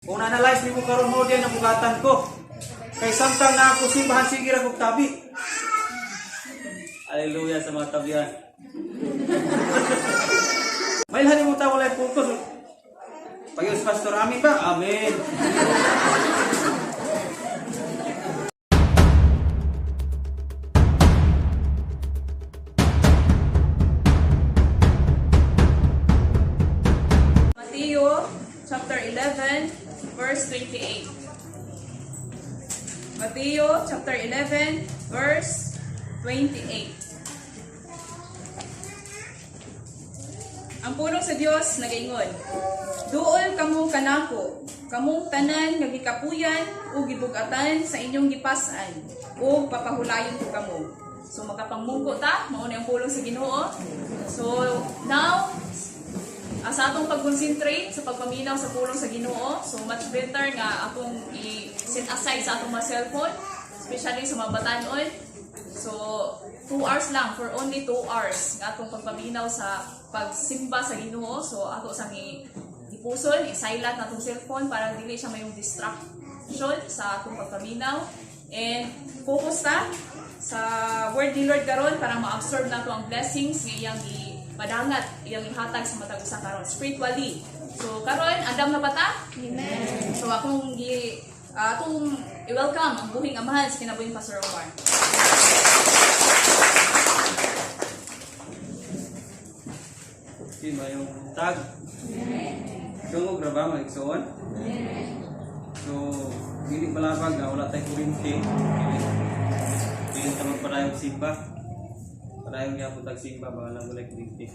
Kung na-analyze nimo karon, mo diyan nabugatan ko. Kay samtang na ako simbahan, sige ra kog tabi. Hallelujah sa mga tabihan. Mailhan mo ta, walay focus. Pag Pastor, amin ba? Amen. Mateo chapter 11 verse 28. Mateo chapter 11 verse 28. Ang pulong sa Dios nagaingon, "Duol kamo kanako, kamong tanan nga gikapuyan ug gibug-atan sa inyong gipas-an, ug papahulayon ko kamo." So makapangmungko ta, mao ni ang pulong sa Ginoo. So now, sa atong pag-concentrate sa pagpaminaw sa pulong sa Ginoo, so much better nga atong i-set aside sa atong mga cellphone, especially sa mga batanon. So, 2 hours lang, for only 2 hours nga atong pagpaminaw sa pagsimba sa Ginoo. So, ato sang ipusol, i-silent na atong cellphone para dili siya mayong distraction sa atong pagpaminaw. And focus ta sa word ni Lord karon para ma-absorb nato ang blessings nga iyang padangat, iyang ihatag sa matag usa karon spiritually. So karon, andam na ba ta? Amen. So akong gi atong i-welcome ang buhing amahan sa kinabuhing Pastor Omar. Okay, mayong tag. Dungog ra ba, mga igsoon? So, dili malabag nga wala tay kuryente. Dili dili ta magpadayong simba. Padayon gyapon tag simba ba lang walay kuryente.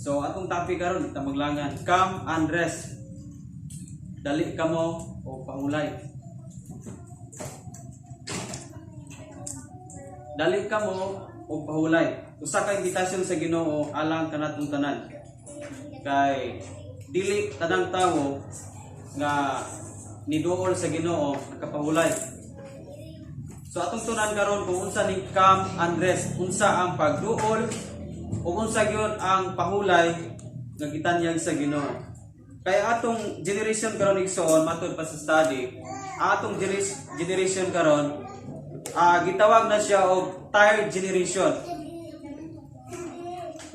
So, atong topic karon ta maglangan, "Come and rest." Dali kamo o pahulay. Dali kamo o pahulay. Usa ka imbitasyon sa Ginoo alang kanatong tanan. Kay dili tanang tawo nga niduol sa Ginoo nakapahulay. So atong tunan karon kung unsa ning come and rest, unsa ang pagduol ug unsa gyud ang pahulay nga gitanyag sa Ginoo. Kay atong generation karon, igsoon, matud pa sa study, atong generation karon gitawag na siya og tired generation.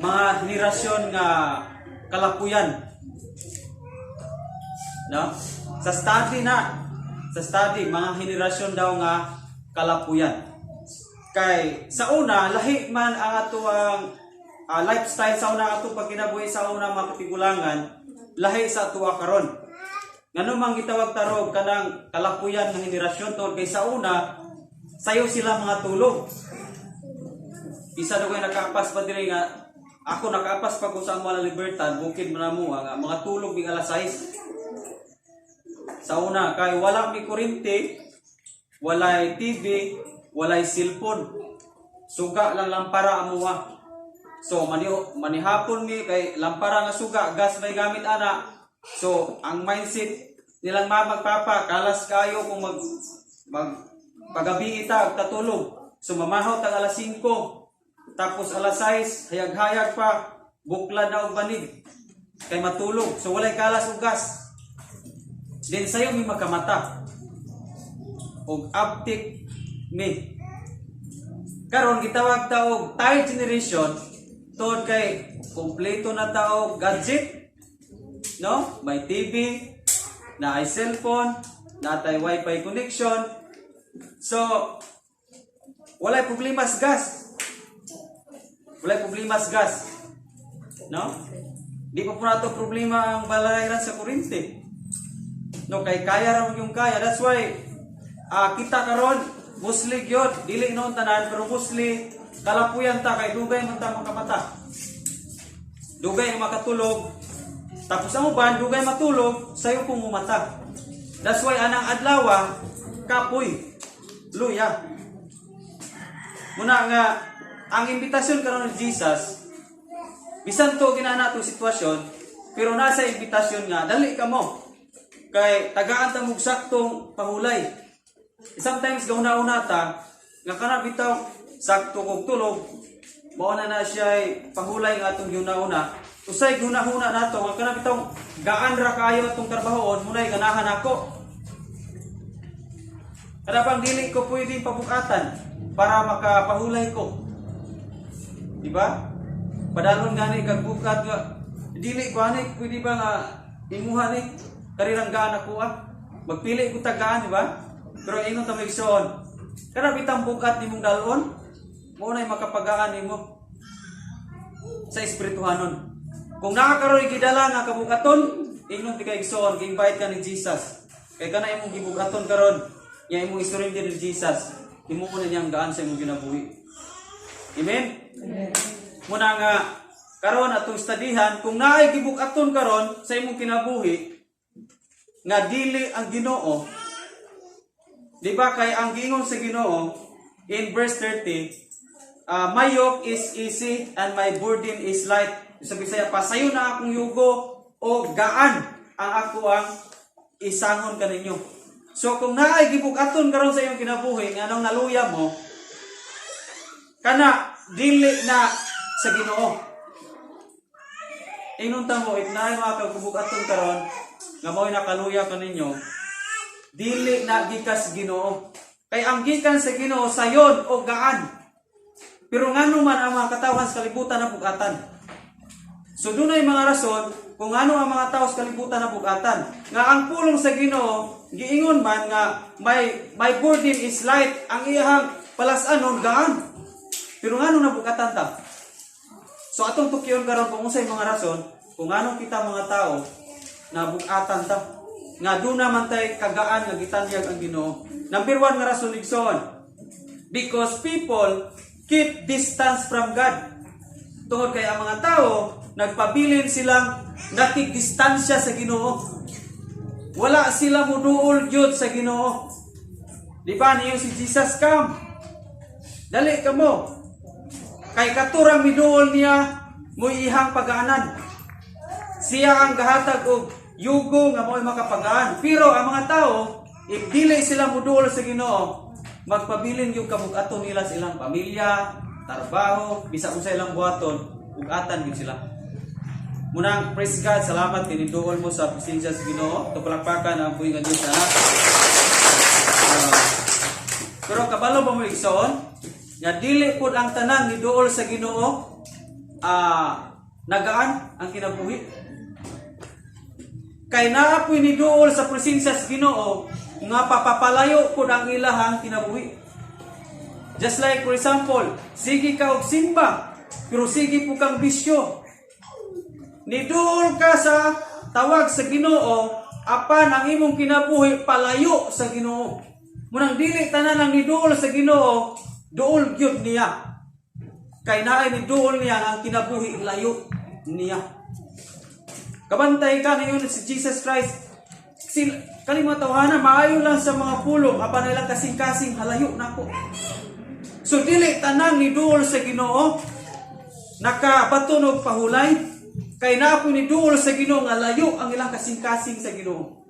Mga henerasyon nga kalapuyan. No? Sa study na, sa study, mga henerasyon daw nga kalapuyan. Kay sa una, lahi man ang atoang lifestyle sa una, ato pagkinabuhi sa una mga katigulangan, lahi sa atoa karon. Ngano man gitawag tarog kanang kalapuyan nga henerasyon? Tungod kay sa una, sayo sila mga tulog. Isa daw kay nakaapas pa diri nga ako nakaapas pa ko sa amo La Libertad, bukid man namo nga mga tulog mig alas 6. Sa una kay wala mi kuryente, walay TV, walay cellphone. Suga lang, lampara amuha. So manihapon mi kay lampara nga suga, gas may gamit ana. So ang mindset nilang mama papa, kalas kayo kung mag mag pagabi ita ug tatulog. So mamahaw tag alas 5. Tapos alas 6, hayag-hayag pa, buklad na og banig kay matulog. So walay kalas og gas. Then sayo mi makamata. Og abtik mi. Karon gitawag ta og tired generation tungod kay kompleto na ta og gadget. No? May TV, na ay cellphone, na tay wifi connection. So walay problema sa gas. Walay problema sa gas. No? Di pa po nato problema ang balayran sa kuryente. No, kay kaya ra man yung kaya. That's why kita karon mostly gyud, dili noon tanan pero mostly kalapuyan ta kay dugay man ta makamata. Dugay ang makatulog. Tapos ang uban dugay matulog, sayo pong mumata. That's why anang adlaw kapoy. Luya. Muna nga ang imbitasyon karon ni Jesus, bisan to ginana atong sitwasyon, pero nasa imbitasyon nga dali kamo. Kay tagaan ta mog saktong pahulay. Sometimes gauna-una ta nga kana bitaw sakto kog tulog, mao na na siya pahulay nga atong giuna-una. Usay guna-huna nato nga kana bitong gaan ra kayo atong trabahoon, munay ganahan ako. Kada bang dili ko pwede pabukatan para makapahulay ko. Di ba? Padalon gani kag bukat nga dili ko ani pwede ba nga imuha ni karirang gaan ako ah. Magpili ko tagaan, di ba? Pero ingon ta, igsoon. Kana bitang bukat nimong dalon, mo nay makapagaan nimo sa espirituhanon. Kung naa karon gidala nga kabukaton, ingon ti kay igsoon, gi-invite ka ni Jesus. Kay kana imong gibukaton karon, nya imong isurrender ni Jesus, imo ko na niyang gaan sa imong kinabuhi. Amen? Muna nga karon atong studyhan kung naay gibukaton karon sa imong kinabuhi nga dili ang Ginoo. Di ba kay ang giingon sa Ginoo in verse 30, "My yoke is easy and my burden is light." Sa Bisaya, "Pasayo na akong yugo o gaan ang ako ang isangon kaninyo." So kung naay gibukaton karon sa imong kinabuhi nga nang naluya mo, kana dili na sa Ginoo. Ingon ta mo, if naay mga kagubukaton karon nga mao'y nakaluya kaninyo, dili na gikas Ginoo. Kay ang gikan sa Ginoo sayon o gaan. Pero ngano man ang mga katawhan sa kalibutan na bugatan? So dunay mga rason kung ano ang mga tao sa kalibutan na bugatan. Nga ang pulong sa Ginoo giingon man nga my burden is light, ang iyahang palas-anon gaan. Pero ngano nabugatan ta? So atong tukyon karon kung unsay mga rason kung anong kita mga tao na bugatan ta. Nga duna man tay kagaan nga gitanyag ang Ginoo. Number 1 nga rason, igsoon. Because people keep distance from God. Tungod kay ang mga tao nagpabilin silang nakigdistansya sa Ginoo. Wala sila muduol gyud sa Ginoo. Di ba niyo si Jesus, "Come. Dali kamo." Kay katurang miduol niya mo'y ihang pagaanan. Siya ang gahatag og yugo nga mo'y makapagaan. Pero ang mga tao, if dili sila muduol sa Ginoo, magpabilin yung kabugaton nila sa ilang pamilya, trabaho, bisa unsa ilang buhaton, bugatan gyud sila. Munang praise God, salamat tiniduol mo sa presensya sa Ginoo. Tupalakpakan ang buhi nga Dios anak. Pero kabalo ba mo, igsoon? Nga dili pud ang tanan niduol sa Ginoo nagaan ang kinabuhi. Kay naa po'y niduol sa presensya sa Ginoo nga papapalayo pud ang ilahang kinabuhi. Just like, for example, sige ka og simba, pero sige po kang bisyo. Niduol ka sa tawag sa Ginoo, apan ang imong kinabuhi palayo sa Ginoo. Munang dili tanan ang niduol sa Ginoo, duol gyud niya. Kay naay niduol niya ang kinabuhi layo niya. Kabantay ka niyon si Jesus Christ. Sil kani mga tawhana maayo lang sa mga pulong apan ilang kasing-kasing halayo nako. So dili tanan niduol sa Ginoo nakabaton og pahulay, kay naa po niduol sa Ginoo nga layo ang ilang kasing-kasing sa Ginoo.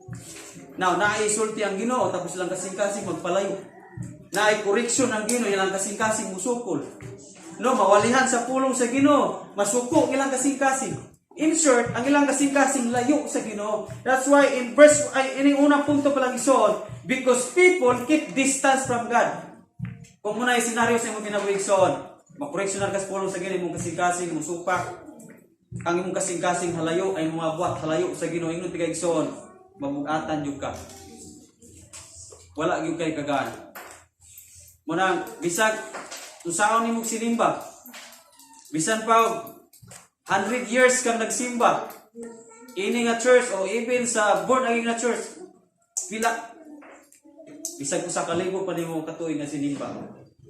Now, naay sulti ang Ginoo tapos ilang kasing-kasing magpalayo. Naay correction ang Ginoo, ilang kasing-kasing musukol. No, mawalihan sa pulong sa Ginoo, masuko ang ilang kasing-kasing. In short, ang ilang kasing-kasing layo sa Ginoo. That's why in verse ay ining unang punto pa lang, igsoon, because people keep distance from God. Kung muna yung senaryo sa imong kinabuhi, igsoon, makoreksyonar ka sa pulong sa Ginoo, imong kasing-kasing musupak, ang imong kasing-kasing halayo ay mga buhat halayo sa Ginoo, ingon ti kay igsoon, mabugatan gyud ka. Wala gyud kay kagaan. Munang bisag unsaon nimong sinimba, bisan pa og 100 years kang nagsimba ini nga church o even sa born again nga church, pila bisag usa ka libo pa nimo katuig nga sinimba,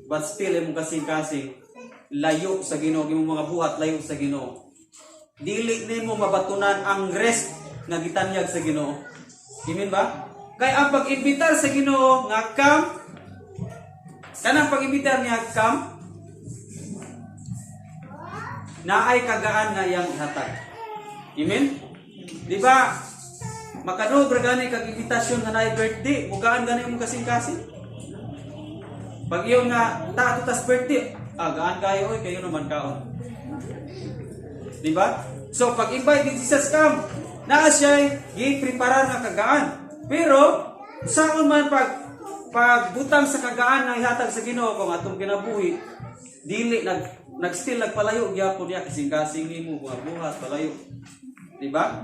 but still imong kasing-kasing layo sa Ginoo, imong mga buhat layo sa Ginoo, dili nimo mabatunan ang rest nga gitanyag sa Ginoo. Amen ba? Kay ang pag-imbitar sa Ginoo nga "Come," kanang pag-imbitar niya "Come," naay kagaan nga iyang ihatag. Amen? Di ba? Makadungog ra gani kag imbitasyon nga naay birthday, mugaan gani imong kasing-kasing. Pag iyon nga ta tas birthday, ah, gaan kayo oy, kayo naman kaon. Di ba? So pag invite ni Jesus, "Come," naa siya gi-preparar nga kagaan. Pero saon man pag pagbutang sa kagaan nga ihatag sa Ginoo kung atong kinabuhi dili nag still nagpalayo gyapon niya, kasing-kasing nimo mga buhat palayo, di ba?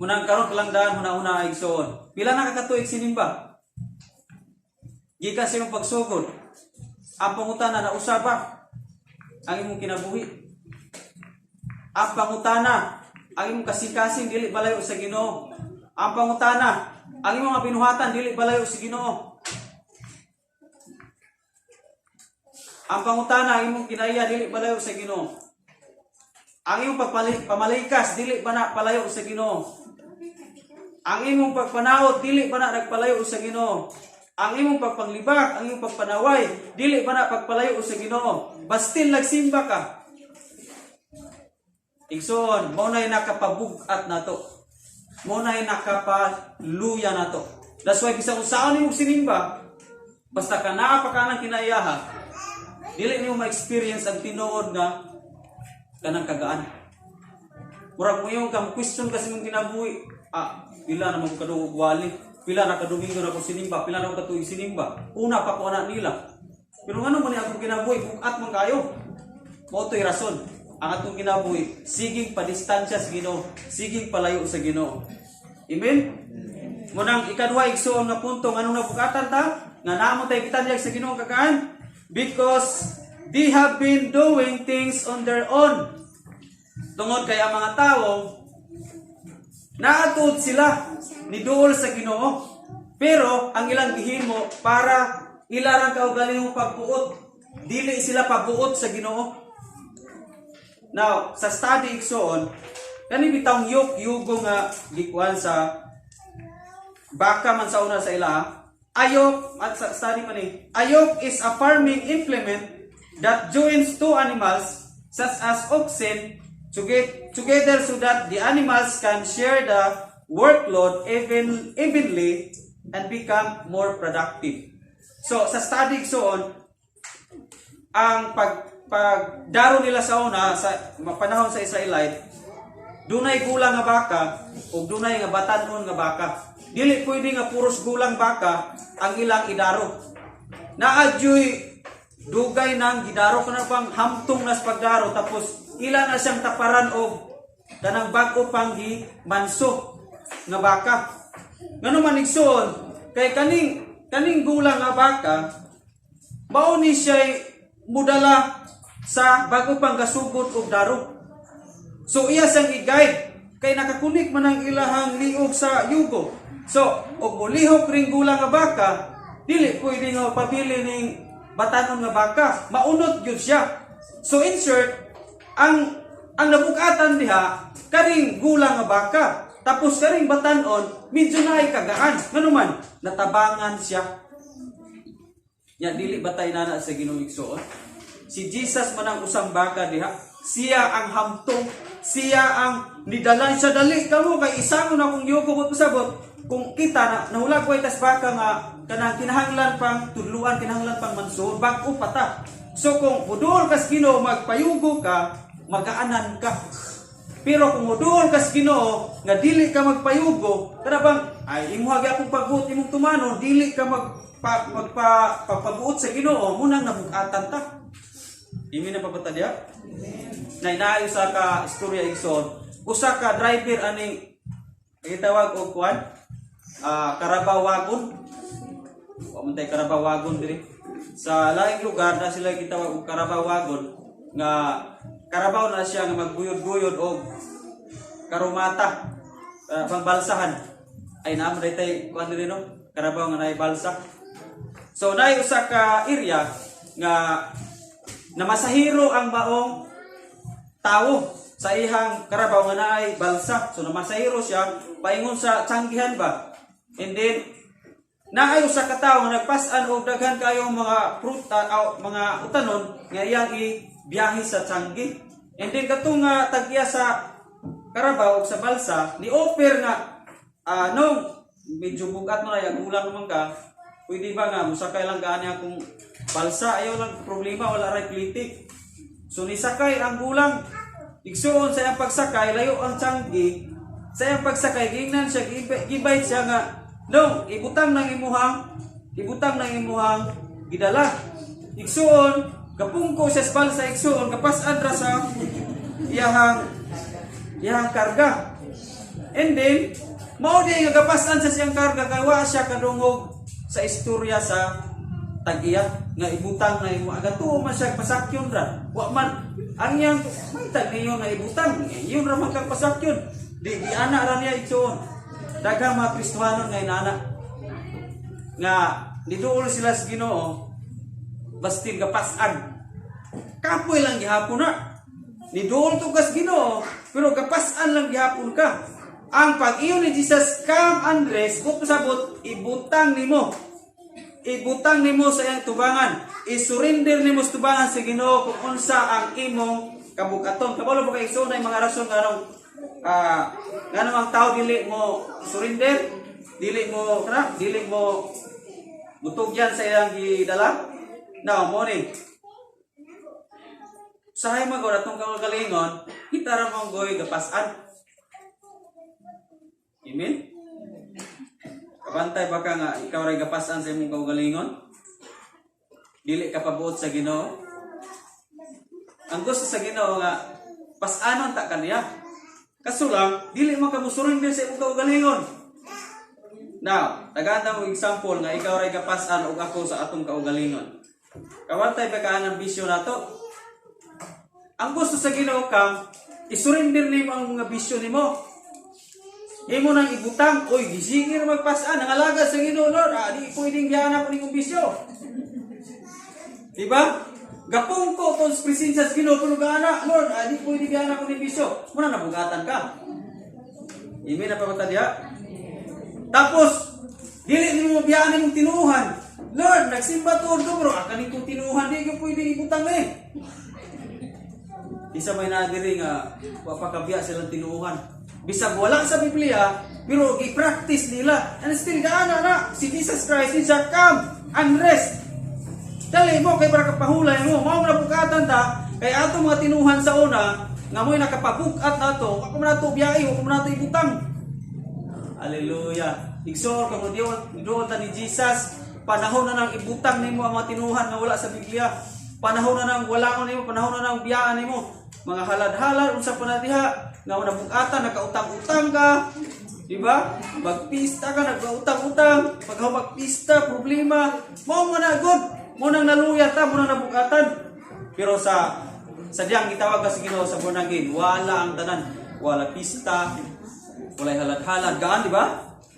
Munang karon pa lang daan, huna-huna, igsoon. Pila na ka katuig sinimba? Gikan sa imong pagsugod. Ang pangutana, nausab ba ang imong kinabuhi? Ang pangutana, ang imong kasing-kasing dili balayo sa Ginoo? Ang pangutana, ang imong mga binuhatan dili balayo sa Ginoo? Ang pangutana, ang imong kinaiya dili balayo sa Ginoo? Ang imong pamalikas dili ba na palayo sa Ginoo? Ang imong pagpanaot dili ba na nagpalayo sa Ginoo? Ang imong pagpanglibak, ang imong pagpanaway, dili ba na pagpalayo sa Ginoo? Bastil nagsimba ka. Igsoon, mao na'y nakapabug-at nato. Mao na'y nakapaluya nato. That's why bisan unsaon nimo sinimba, basta ka naa pa ka ng kinaiyaha, dili nimo ma-experience ang tinuod nga kanang kagaan. Murag mo yung kam question kasi mong kinabuhi. Ah, pila na mo kadugog wali? Pila na kadomingo na ko sinimba? Pila na ko katuig sinimba? Una pa ko anak nila. Pero ngano man ni akong kinabuhi, bugat man kayo? Mao to'y rason. Ang atong kinabuhi, siging padistansya sa Ginoo, siging palayo sa Ginoo. Amen? Munang ikaduha, igsoon, nga punto nganong nabugatan ta nga naa mo tay gitanyag sa Ginoo kagaan, because they have been doing things on their own. Tungod kay ang mga tao naatuod sila ni duol sa Ginoo. Pero ang ilang gihimo para ilarang kaugalingong pagbuot. Dili sila pabuot sa Ginoo. Now, sa study, igsoon, kani bitawng yoke, yugo nga gikuan sa baka man sa una sa ila. A yoke, at sa study pa ni, a yoke is a farming implement that joins two animals such as oxen to get together so that the animals can share the workload evenly and become more productive. So, sa study, igsoon, ang pagdaro nila sa una sa panahon sa Israelite, dunay gulang nga baka ug dunay nga batanon nga baka. Dili pwede nga puros gulang baka ang ilang idaro. Naa juy dugay nang gidaro kana pang hamtong nas pagdaro, tapos ila na siyang taparan og kanang bag-o pang gimanso nga baka. Ngano man, igsoon, kay kaning gulang nga baka mao ni siya mudala sa bago pang gasugod og daro. So iya siyang i-guide kay nakakunik man ang ilahang liog sa yugo. So og molihok ring gulang nga baka, dili pwede nga pabili ning batanon nga baka, maunot gyud siya. So in short, ang nabugatan diha karing gulang nga baka. Tapos karing batanon, medyo naay kagaan. Ngano man, natabangan siya. Ya, dili ba tayo nana sa Ginoo, igsoon? Si Jesus man ang usang baka diha. Siya ang hamtong, siya ang nidala siya, "Dali kamo kay isangon akong yugo." Mo pasabot kung kita na nahulagway tas baka nga kanang kinahanglan pang tudluan, kinahanglan pang mansuon, bag-o pa ta. So kung mudol kas Ginoo, magpayugo ka, magaanan ka. Pero kung mudol kas Ginoo nga dili ka magpayugo, kana bang ay imuha gyapon pagbuot imong tumanon, dili ka magpa pagpabuot sa Ginoo, munang nabugatan ta. Imi na pa diya? Na inaayo sa ka istorya, igsoon. Usa ka driver aning gitawag og kuan, Carabao wagon. Wa man tay Carabao wagon diri. Sa laing lugar na sila gitawag og Carabao wagon nga karabaw na siya nga magbuyod-buyod og karumata, pangbalsahan. Ay naa man tay kuan diri, no? Karabaw nga naay balsa. So naay usa ka area nga namasahiro ang maong tawo sa ihang karabaw nga naay balsa. So namasahiro siya paingon sa tiyanggihan ba. And then naay usa ka tawo nga nagpas-an og daghan kayong mga pruta o mga utanon nga iyang ibiyahe sa tiyanggi. And then katong nga tagya sa karabaw ug sa balsa ni offer nga, "No, medyo bugat mo na, gulang naman ka, pwede ba nga musakay lang kaani akong balsa? Ayaw lang problema, wala ray pliti." So nisakay ang gulang. Igsuon, sa iyang pagsakay, layo ang tiyanggi. Sa iyang pagsakay, giingnan siya, gibait siya nga, "Dong, ibutang ng imuhang gidala." Igsuon, gapungko siya sa balsa, igsuon, kapasan ra sa iyahang karga. And then, mao di nga gapasan sa siyang karga kay wa siya kadungog sa istorya sa tag-iya nga ibutang na imo aga tuo man siya, pasakyon ra. Wa man ang iyang may tag niyo nga ibutang iyon ra man kang pasakyon, di di ana ra niya. Igsuon, daghang mga Kristohanon nga inana nga niduol sila sa Ginoo, bastin gapasan, kapoy lang gihapon na. Niduol to kas Ginoo, pero gapasan lang gihapon ka. Ang pag-iyon ni Jesus, "Come, Andres," kung pasabot, ibutang nimo. Ibutang nimo sa iyang tubangan. I-surrender nimo sa tubangan sa Ginoo kung unsa ang imong kabugaton. Kabalo ba kay, igsoon, mga rason nganong ang tao dili mo surrender, dili mo kana, dili mo mutugyan sa iyang gidala? Now, morning. Usahay man gud atong kaugalingon, kita ra mong goy gapasan. Amen? Kabantay ba ka nga ikaw ray gapasan sa imong kaugalingon? Dili ka pabuot sa Ginoo? Ang gusto sa Ginoo nga pasanon ta kaniya. Kaso lang, dili man ka mo-surrender sa imong kaugalingon. Now, tagaan mo example nga ikaw ray gapasan ug ako sa atong kaugalingon. Kawantay ba ka ang bisyo nato? Ang gusto sa Ginoo kang isurrender nimo ang mga bisyo nimo. Imo nang ibutang, "Oy, gisingir magpasan, nangalaga sa Ginoo, Lord, di pwedeng biyaan ako ningong bisyo." Diba? Gapungko tong presensya sa Ginoo, pero gaana, "Lord, di pwede biyaan ako ning bisyo." Muna nabugatan ka. Imi na pa ba ta diha? Tapos, dili nimo biyaan imong tinuuhan. "Lord, nagsimba to pero akan itong tinuuhan, di ko pwede ibutang eh." Isa may naa diri nga wa pa kabiya silang tinuuhan. Bisag wala sa Biblia, pero gi-practice nila. And still gaana na si Jesus Christ siya, "Come and rest." Dali mo kay para kapahulay mo, mao na bukatan ta kay ato mga tinuhan sa una nga mo'y nakapabukat nato, wa pa man nato biyahe, wa pa man nato ibutang. Hallelujah. Igsoon ka mo diyon ta ni Jesus, panahon na nang ibutang nimo ang mga tinuhan nga wala sa Biblia. Panahon na nang wala nimo, panahon na nang biyaan nimo. Mga halad-halad unsa pa na diha nga nabugatan, nakautang-utang ka. Di ba? Magpista ka, nagkautang-utang, pag magpista, problema. Mao man na good. Mo nang naluya ta, mo nang nabugatan. Pero sa diyang gitawag ka sa Ginoo sa born again, wala ang tanan. Wala pista, walay halad-halad. Gaan, di ba?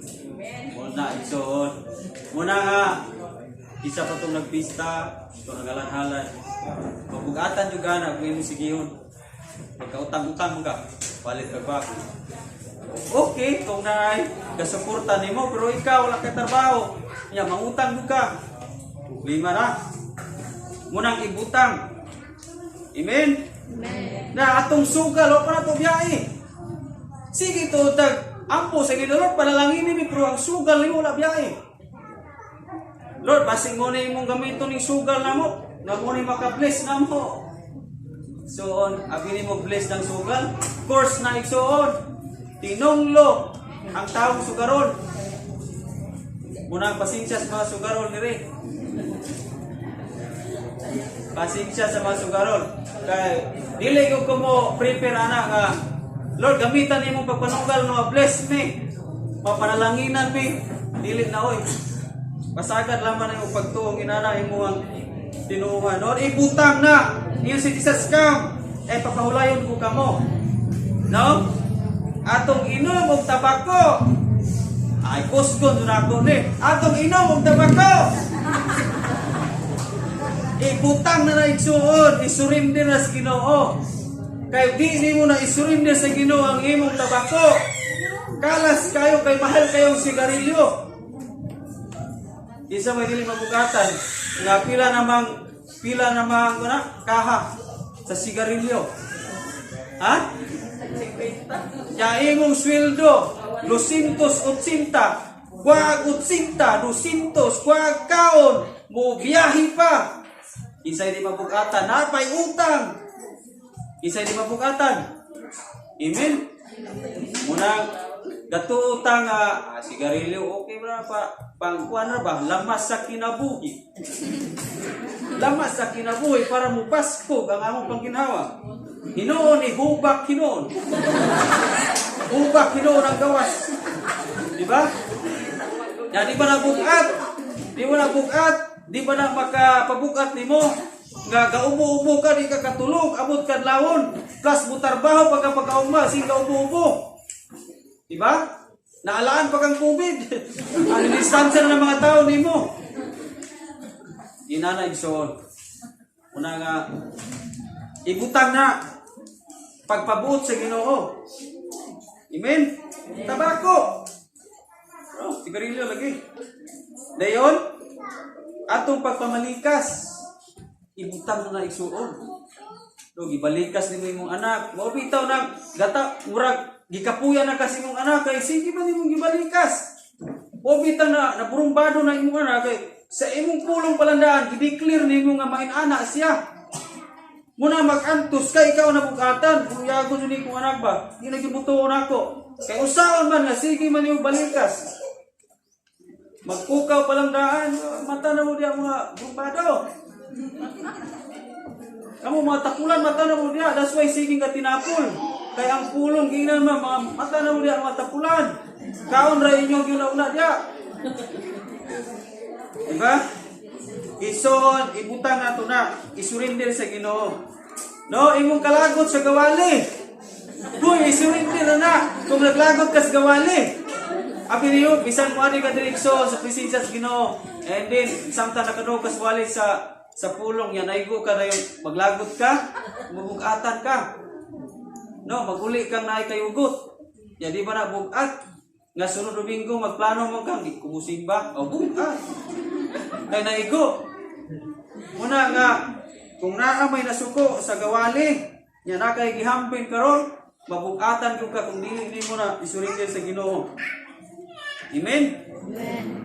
Amen. Muna, igsoon. Muna nga, isa pa itong nagpista, ito nagalan-halad. Mabugatan juga na kung imong sigihon. Pagkautang-utang mo ka, palit ka bago. Okay, kung naay gasuporta nimo, pero ikaw wala kay trabaho. Ya, mangutang mo ka. Problema na. Munang ibutang. Amen? Amen. Na atong sugal, wa pa nato biyahe. Sige to tag ampo sa Ginoo, "Lord, panalanginin mi," pero ang sugal nimo wala biyahe. "Lord, basing mo na imong gamiton ning sugal namo, nga mo ni maka-bless namo." So on, abi nimo bless ng sugal, course na, igsuon. Tinonglo ang taong sugaron. Munang pasensya sa mga sugarol diri. Pasensya sa mga sugarol. Kay dili ko mo prepare ana nga, "Lord, gamitan nimo pagpanunggal nga bless me. Mapanalanginan mi." Dili na oy. Pasagad lamang ang pagtuong inana imong tinuhan. Lord, ibutang na. Iyo si Jesus, "Come. Eh papahulayon ko kamo." No? Atong inom og tabako. Ay, kusgon na ako ni. Atong inom og tabako. Ibutang na na, igsuon, isurrender na sa Ginoo. Kay di nimo na isurrender sa Ginoo ang imong tabako. Kalas kayo kay mahal kayong sigarilyo. Isa may dili mabugatan nga pila namang kuna kaha sa sigarilyo. Ha? Ya imong sweldo 280, wag 80, 200, wag kaon, mo biyahe pa. Insay di mabugatan, napay utang. Kinsay di mabugatan? Amen? Munang gatuo ta nga sigarilyo okay ba pa pangkuan ra ba, lamas sa kinabuhi. Lamas sa kinabuhi para mubaskog ang among pangginhawa. Hinuon ni hubak hinuon. Hubak hinuon ang gawas. Di ba? Ya, di ba nabugat? Di ba nabugat? Di ba na makapabugat nimo? Nga gaubo-ubo ka, di ka katulog, abot kadlawon. Plus mutarbaho pagka pagkaugma, sing gaubo-ubo. Di ba? Naalaan pa kang COVID. Ang distansya na ng mga tao nimo. Inana, igsoon. Una nga, ibutang na pagpabuot sa Ginoo. Amen? Tabako. Oh, sigarilyo lagi. Dayon, atong pagpamalikas, ibutang na na, igsuon. No, gibalikas nimo imong anak. Mao bitaw nang gata murag gikapuyan na kasi imong anak kay sige ba nimong gibalikas. O bitaw na naburumbado na imong anak kay sa imong pulong palandaan gi-declare nimo nga main-ana siya. Muna mag-antos ka, ikaw na bugatan. Buyagon ni kong anak ba? Di na gibutuon ako. Kay usaon man nga sige man imong balikas. Magpukaw palang daan, mata na mo diya mga burumbado. Kamu mga takulan, mata na mo diya. That's why sige ka tinapol. Kay ang pulong ginan ma mga mata na mo diya mga tapulan. Kaon ra inyong ginauna diya. Diba? Ison, ibutang nato na, isurrender sa Ginoo. No, imong kalagot sa gawali. Huy, isurrender na na. Kung naglagot ka sa gawali. Abi niyo, bisan mo ani ka direksyo sa presensya sa Ginoo. And then, samtang nakadungog ka sa wali sa pulong yan, naigo ka na yung maglagot ka, mabugatan ka. No, maguli kang naay kayugot. Ya, di ba na bugat? Nga sunod Domingo magplano mo kang di kumusimba o bugat. Kay naigo. Muna nga kung naa may nasuko sa gawali, nya na kay gihambin karon, mabugatan gyud ka kung dili nimo na isurrender sa Ginoo. Amen?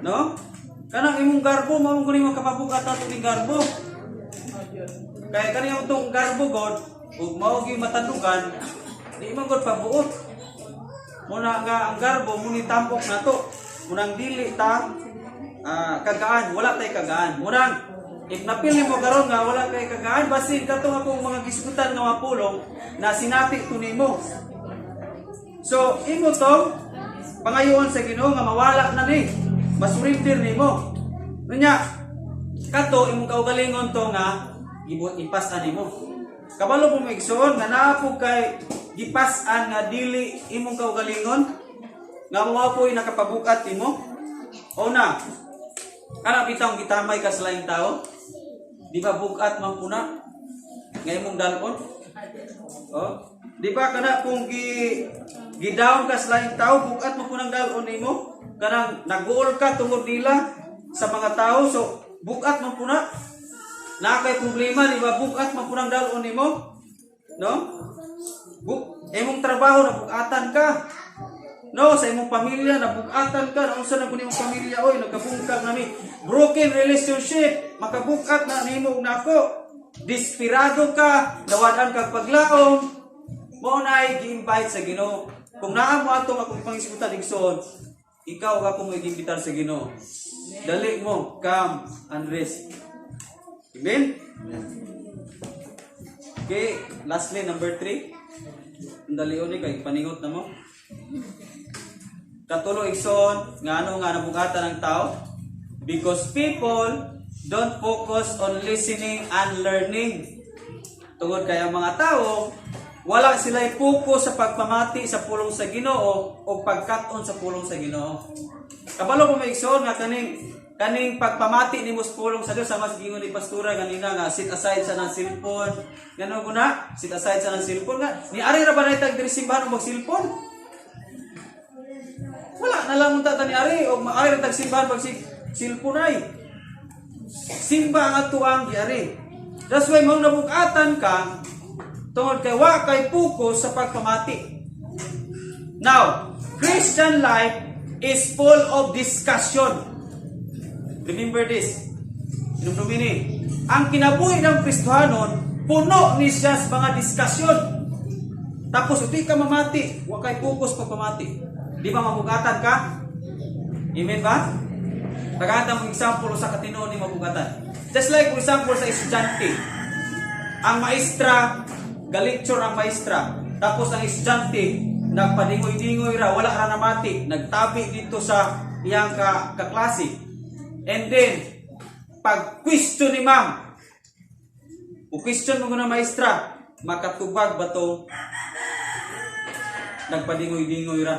No? Kanang imong garbo, mao ko nimo kapabugat ato ning garbo. Kaya kani tong garbo god, ug mao gyud matandugan, di man god pabuot. Muna nga ang garbo muni tampok nato. Munang dili ta kagaan, wala tay kagaan. Munang if napili mo karon nga wala kay kagaan, basin katong akong mga gisgutan nga mga pulong na sinati to nimo. So imo tong pangayoon sa Ginoo nga mawala na ni. Masurrender nimo. Unya kato imong kaugalingon to nga gibot ipas-an nimo. Kabalo po mo, igsoon, nga naa po kay gipas-an nga dili imong kaugalingon nga mao po'y nakapabukat nimo. O na, kana bitawng gitamay ka sa laing tao, di ba bugat man puna nga imong dalon? Oh, di ba kana kung gi down ka sa laing tao, bugat mo punang dalon nimo? Kanang naguol ka tungod nila sa mga tao, so bugat man puna. Naa kay problema, di ba bugat man punang dalon nimo? No? Imong trabaho, nabugatan ka. No, sa imong pamilya nabugatan ka, naunsa na kuno imong pamilya oy, nagkabungkag nami. Broken relationship, makabugat na nimo ug nako. Desperado ka, nawad-an kag paglaom. Mao na gi-invite sa Ginoo. Kung naa mo atong akong pangisgutan, igsoon, ikaw ka akong gi-imbitar sa Ginoo. Dali mo, come and rest. Amen? Okay, lastly, number 3. Ang dalion ni kay paningot na mo. Katulo, igsoon, nga ano nga nabugatan ng tao? Because people don't focus on listening and learning. Tungod kay ang mga tao, wala sila focus sa pagpamati sa pulong sa Ginoo o pagkat-on sa pulong sa Ginoo. Kabalo mo, igsoon, nga kaning kaning pagpamati nimo sa pulong sa Dios, sa mas gingon ni pastora ganina nga sit aside sa nang cellphone. Ngano ko na? Sit aside sa nang cellphone nga. Ni ari ra ba na itag diri simbahan og mag-cellphone? Wala na lang unta ta ni ari og maari ra tag simbahan pag si cellphone ay. Simba ang ato ang giari. That's why mao nabugatan ka tungod kay wa kay focus sa pagpamati. Now, Christian life is full of discussion. Remember this. Inumdumi ni. Ang kinabuhi ng Kristohanon Puno ni siya sa mga diskusyon. Tapos di ka mamati, wa kay focus pagpamati. Di ba mabugatan ka? Amen ba? Tagaan mo example sa katinuod ni mabugatan. Just like for example sa estudyante. Ang maestra, galecture ang maestra. Tapos ang estudyante, nagpadingoy-dingoy ra, wala ra namati, nagtabi dito sa iyang kaklase. And then, pag question ni ma'am, o question mo na maestra, makatubag ba to nagpadingoy-dingoy ra?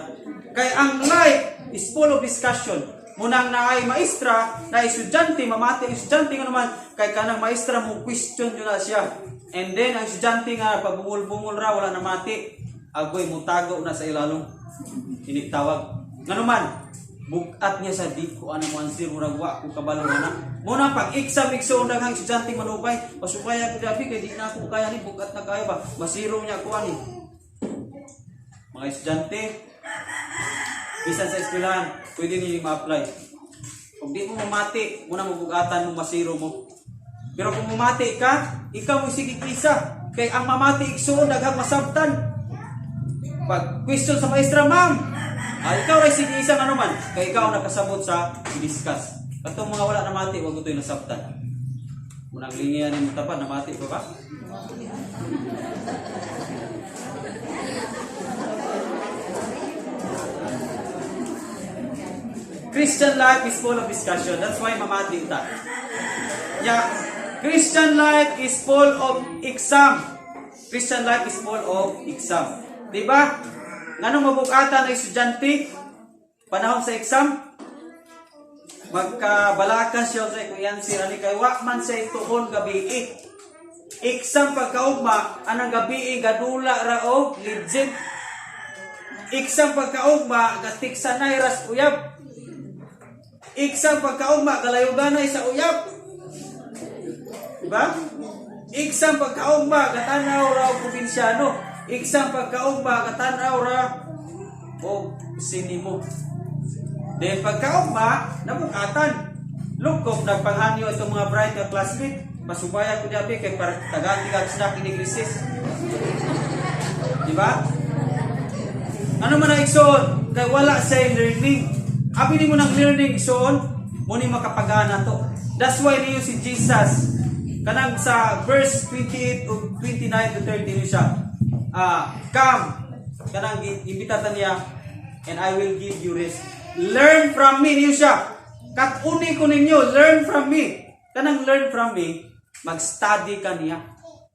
Kay ang life is full of discussion. Munang naay maestra, na estudyante, mamati ang estudyante nga naman, kay kanang maestra mo question yun na siya. And then, ang estudyante nga, pagbungol-bungol ra, wala namati, agoy mutago na sa ilalong. Initawag. Nga naman, bugat niya sa di ko ana mo answer, murag wa ko kabalo na. Muna pag exam igsoon daghang estudyante manubay, pasubaya ko dabi kay di na ako kaya ni bugat na kayo ba. Masiro niya ako ani. Mga estudyante, bisan sa eskwelahan, pwede ninyo ma-apply. Kung di mo mamati, muna mabugatan mo, masiro mo. Pero kung mamati ka, ikaw mo sige isa. Kay ang mamati igsuon daghang masabtan. Pag question sa maestra, ma'am, ikaw ray sige isa ano man, kay ikaw ang nakasabot sa i-discuss. Katong mga wala namati, wag ko to'y nasabtan. Munang lingian ni tapan, namati pa ba? Christian life is full of discussion. That's why mamati ta. Yeah, Christian life is full of exam. Christian life is full of exam. Di ba? Nganong mabugatan ang estudyante panahon sa exam? Magkabalakan siya sa kuyan si ani kay wa man sa tuon gabi. Exam pagkaugma anang gabi gadula ra og legit. Exam pagkaugma gatiksanay ras uyab. Exam pagkaugma galayuganay sa uyab. Diba? Exam pagkaugma gatanaw ra og probinsyano. Exam pagkaugma gatanaw ra og sinimo. Then pagkaugma nabukatan. Lukop nagpanghanyo itong mga bright nga classmate. Masubaya ko diabi kay para tagaan kag snack ini recess. Diba? Ano man ang igsoon? Kay wala say learning. Abi nimo ng learning igsoon, mo ni makapagana to. That's why niyo si Jesus kanang sa verse 28 o 29 to 30 niyo siya. Come, kanang imbitatan niya, and I will give you rest. Learn from me niyo siya. Kat-uni ko ninyo, learn from me. Kanang learn from me, mag-study ka niya.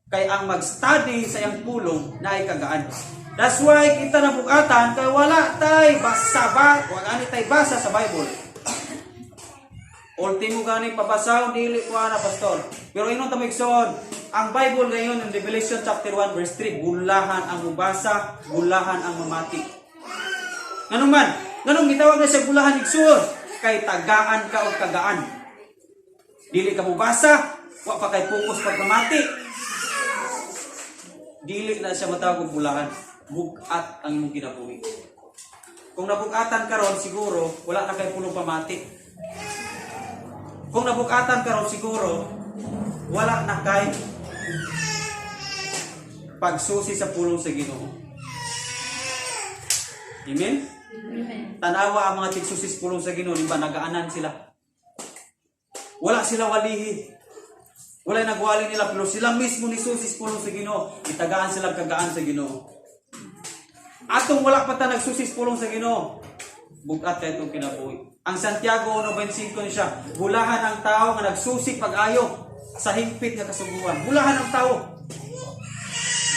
Kay ang mag-study sa iyang pulong na ay kagaan. That's why kita nabugatan kay wala tay basa ba, wala ani tay basa sa Bible. Ultimo gani pabasaw dili ko ana, pastor. Pero inon ta igsoon, ang Bible ngayon in Revelation chapter 1 verse 3, bulahan ang mubasa, bulahan ang mamati. Ngano man, nganong gitawag na siya bulahan, igsoon? Kay tagaan ka og kagaan. Dili ka mubasa, wa pa kay focus pag mamati. Dili na siya matawag og bulahan. Bugat ang imong kinabuhi. Kung nabugatan karon siguro wala na kay pulong pamati. Kung nabugatan karon siguro wala na kay pagsusi sa pulong sa Ginoo. Amen? Amen. Tanawa ang mga tigsusi sa pulong sa Ginoo, di ba nagaanan sila. Wala sila walihi. Wala nagwali nila pero sila mismo ni susi sa pulong sa Ginoo. Itagaan sila kagaan sa Ginoo. Atong wala pa ta nagsusi sa pulong sa Ginoo. Bugat kay itong kinabuhi. Ang Santiago 1:25 siya, bulahan ang tao nga nagsusi pag-ayo sa hingpit nga kasuguan. Bulahan ang tao.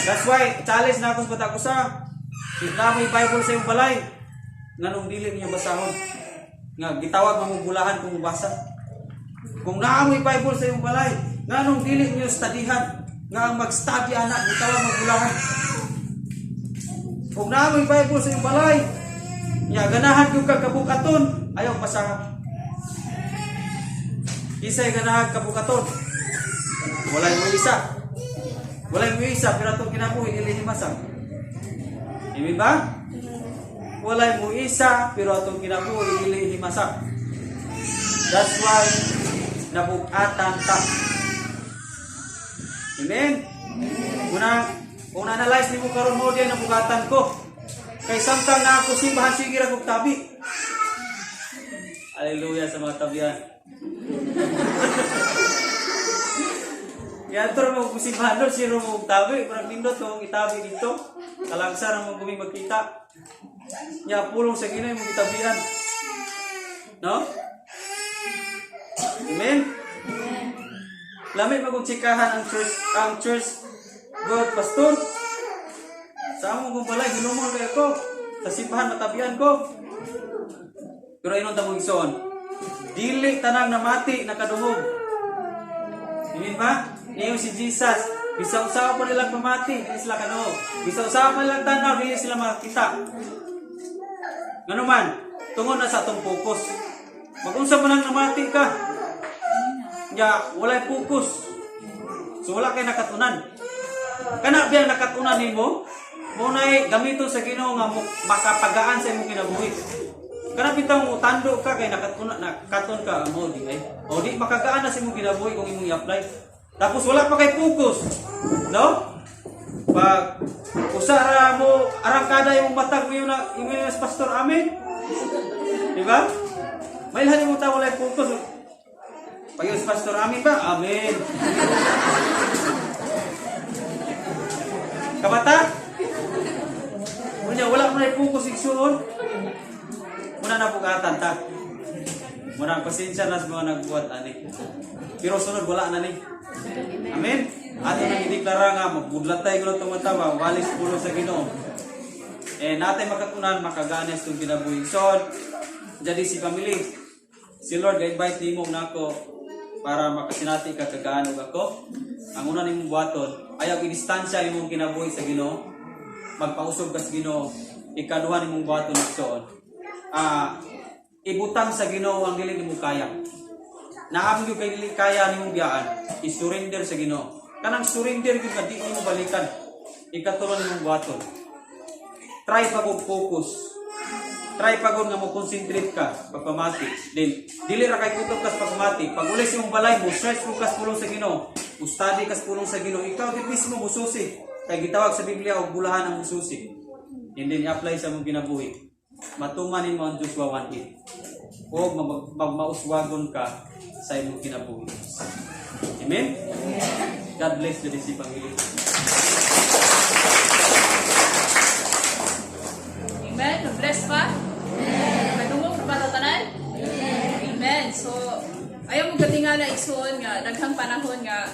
That's why challenge na ako sa bata ko sa if na mo'y Bible sa iyong balay, nganong dili niyo basahon? Nga gitawag mo bulahan kung mubasa. Kung naa mo'y Bible sa iyong balay, nganong dili niyo studyhan? Nga ang mag-study ana, gitawag mo bulahan. Kung naa mo'y Bible sa iyong balay, nya ganahan gyud ka kabukaton, ayaw basaha. Isay ganahan kabukaton. Walay mo isa. Walay mo isa pero atong kinabuhi dili himasa. Amen ba? Walay mo isa pero atong kinabuhi dili himasa. That's why nabugatan ta. Amen. Una, kung na-analyze nimo karon mo diyan nabugatan ko. Kay samtang na ako simbahan, sige ra kog tabi. Hallelujah sa mga tabihan. Kaya ito mo kung simbahan doon, sino mo og tabi, parang nindot kung itabi dito. Kalagsa ra mo gumi magkita. Nya pulong sa Ginoo mo gitabihan. No? Amen? Lami magong tsikahan ang church God, pastor. Sa among kung balay, hinumol kay ko. Sa simbahan, matabihan ko. Pero inon ta mong igsoon, dili tanang namati nakadungog. Amen ba? Niyo si Jesus, bisan usaha pa nilang pamati, dili sila kadungog. Bisan usaha pa nilang tanaw, dili sila makakita. Ngano man, tungod na sa atong focus. Mag-unsa man ang namati ka. Nya, walay focus. So wala kay nakatunan. Kana biyang nakatunan nimo, mo nay gamiton sa Ginoo nga makapagaan sa imong kinabuhi. Kana bitaw mo tando ka kay nakatuna, nakaton ka mo di ay. O di makagaan na sa imong kinabuhi kung imong i-apply. Tapos wala pa kay focus. No? Pag usa ra mo arangkada imong matag mo na imo na pastor, amen. Di ba? Mailhan mo ta walay focus. Pag yung pastor, amen ba? Amen. Kabata? Unya wala mo na focus, igsuon. Muna na pugatan ta. Muna pasensya na sa mga nagbuhat ani. Pero sunod wala na ni. Amen. Ato nang ideklara nga magbudlat tayo ng tumatawa, walis pulo sa Ginoo. Eh natay makatunan makaganas itong kinabuhi. So, jadi si family, si Lord ga-invite nimo nako para makasinati ka kagaano ako. Ang una nimong buhaton, ayaw idistansya imong kinabuhi sa Ginoo. Magpausog ka sa Ginoo. Ikaduha nimong buhaton, igsoon. Ibutang sa Ginoo ang dili nimo kaya. Naamo gyud kay dili kaya nimong biyaan, i-surrender sa Ginoo. Kanang surrender gyud nga di nimo balikan. Ikatulo nimong buhaton, try pa kog focus. Try pa gud nga mo concentrate ka pagpamati. Then dili ra kay kutob kas pagpamati. Pag uli sa imong balay mo, search mo kas pulong sa Ginoo. Mo study kas pulong sa Ginoo. Ikaw gid mismo mususi. Kay gitawag sa Biblia og bulahan ang mususi. And then i-apply sa imong kinabuhi. Matuman nimo ang Joshua 1:8. O magmauswagon ka sa imong kinabuhi. Amen? God bless the si family. Amen. Bless pa? Kadungog ba ta tanan? Amen. So, ayaw mo gatingala, igsoon, nga daghang panahon nga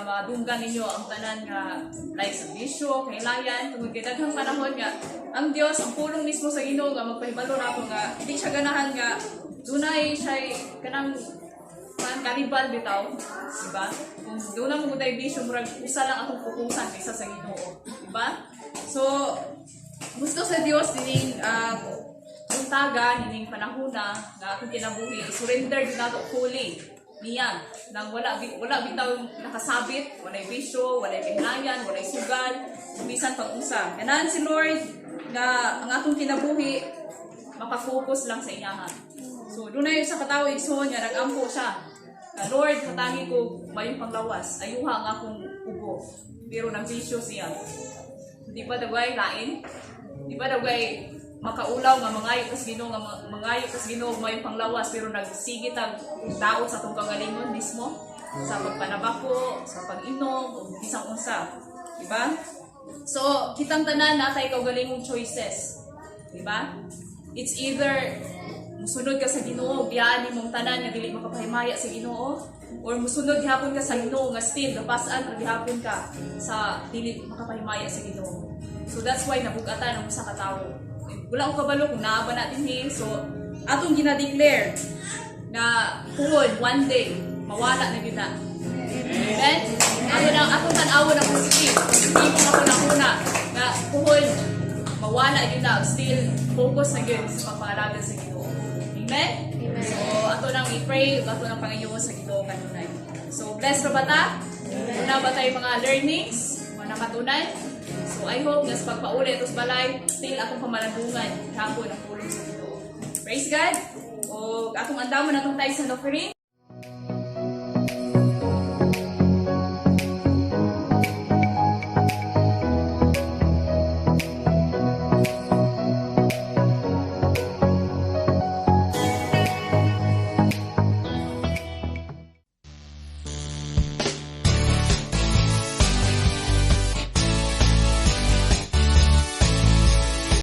madunggan ninyo ang tanan nga like sa bisyo, kahilayan, tungod kay daghang panahon nga ang Dios, ang pulong mismo sa Ginoo nga magpahibalo nato nga di siya ganahan nga dunay siya kanang man karibal bitaw, di ba? Kung doon na mo gutay bisyo, murag usa lang atong pukusan kaysa sa Ginoo, di ba? So, gusto sa Dios dining buntaga, nining panahona nga atong kinabuhi surrender gyud nato fully niya nang wala bitaw nakasabit, walay bisyo, walay kahinayan, walay sugal, bisan pag-usa. Ganahan si Lord nga ang atong kinabuhi maka-focus lang sa iyaha. So dunay sa katawo, igsoon, nga nag-ampo siya na, "Lord, hatangi ko mayong panglawas, ayuha ang akong ubo," pero nang bisyo siya. Di ba dagway lain? Di ba dagway makaulaw nga mangayo kas Ginoo nga mangayo kas Ginoo mayong panglawas, pero nagsige tag daot sa atong kagalingon mismo sa pagpanabako, sa pag-inom, o bisang unsa. Di ba? So, kitang tanan natay kaugalingong choices. Di ba? It's either musunod ka sa Ginoo, biyaan nimong tanan nga dili makapahimaya sa Ginoo, or musunod gihapon ka sa Ginoo nga still gapas-an ra gihapon ka sa dili makapahimaya sa Ginoo. So that's why nabugatan ang usa ka tawo. Wala ko kabalo kung naa ba na dinhi. So atong gina-declare nga puhon one day mawala na gyud na. Amen. Ato na atong tan-awon ang positive. Hindi mo makuna-una nga puhon mawala gyud na, still focus na gyud sa pagpangalaga sa Ginoo. Amen? So ato nang i-pray, ato nang pangayoon sa Ginoo kanunay. So bless ra ba ta? Una ba tayo mga learnings, mga nakatunan? So I hope nga sa pagpauli atos balay, still atong pamalandungan hapon ang pulong sa Ginoo. Praise God. O atong andamon atong tithes and offering.